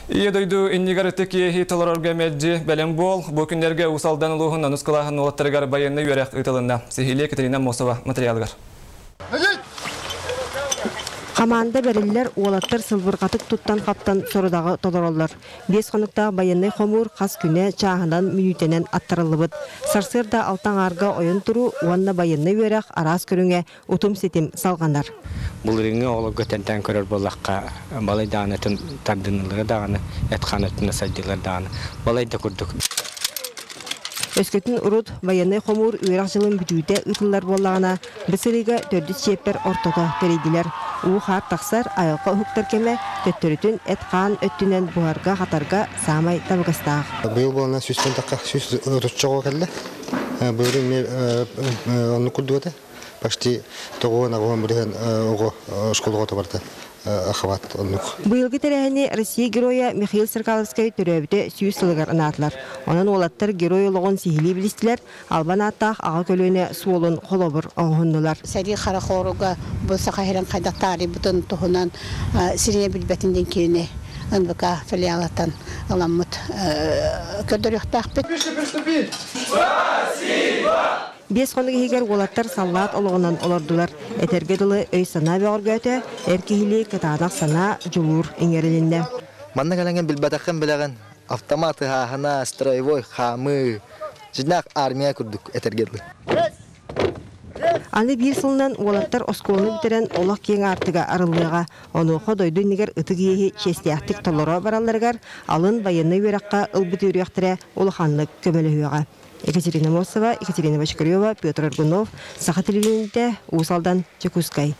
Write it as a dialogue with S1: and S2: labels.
S1: Ийэ дойду иннигэр ытык иэһи толорорго мэлдьи бэлэм буол. Бу күннэргэ Уус Алдан улууһун онус кылааһын уолаттарыгар байыаннай үөрэх ыытылынна. Сиһилии Екатерина Мосова материалыгар.
S2: Хамаанда бэриллэр, уолаттар сылбырҕатык туттан-хаптан сорудаҕы толороллор. Биэс хонуктаах байыаннай хомуур хас күнэ чааһынан, мүнүүтэнэн аттарыллыбыт. Сарсыарда алта аҥаарга ойон туруу уонна байыаннай үөрэх араас көрүҥэ утум-ситим салҕанар.
S3: Былырыыҥҥы оҕолорго тэнтээн көрөр буоллахха, балай даҕаны тардыныллара даҕаны, эт-хаан өттүнэн сайдыылар даҕаны балай да курдук.
S2: Өскөтүн урут байыаннай хомуур үөрэх дьылын бүтүүтэ ыытыллар буоллаҕына, бу сырыыга төрдүс чиэппэр ортото тэрийдилэр. Уу-хаар тахсар, айылҕа уһуктар кэмэ төттөрүтүн эт-хаан өттүнэн буһарга-хатарга саамай табыгастаах.
S4: Быйыл буолана сүүстэн тахха 130 оҕо кэллэ. Былырыын эмиэ оннук курдук этэ. Почти тоҕуон аҕыһын бырыһан оҕо школаҕа барда ахабат оннук.
S2: Быйылгы тэрээһини Россия Геройа Михаил Стрекаловскай төрөөбүтэ 100 сылыгар анаатылар. Онон уолаттар герой олоҕун сиһилии билистилэр, албан ааттаах аҕа көлүөнэ суолун холобур оҥоһуннулар.
S5: Сэрии хара хоруга бу саха сирин хайдах таарыйбытын туһунан сирине билбэтин диэн киһини НВК филиалыттан ыламмыт көрдөрүөхтээхпит.
S1: Спасибо!
S2: Биэс хонук иһигэр уолаттар саллаат олоҕунан олордулар. Этэргэ дылы өй-санаа бөҕөргөөтө, эр киһилии кытаанах санаа, дьулуур иҥэрилиннэ.
S6: Манна кэлэҥҥин билбэтэххин билэҕин, автомат ыһааһына, строевой хаамыы, дьиҥнээх армия курдук этэргэ дылы.
S2: Аны биир сылынан уолаттар оскуоланы бүтэрэн олох киэҥ аартыга арыллыаҕа. Онуоха дойду иннигэр ытык иэһи чиэстээхтик толоро баралларыгар алын байыаннай үөрэххэ ылбыт үөрүйэхтэрэ улаханнык көмөлөһүөҕэ. Екатерина Мосова, Екатерина Бочкарева, Петр Аргунов, Саха телевидениетэ, Уус Алдан, Дьокуускай.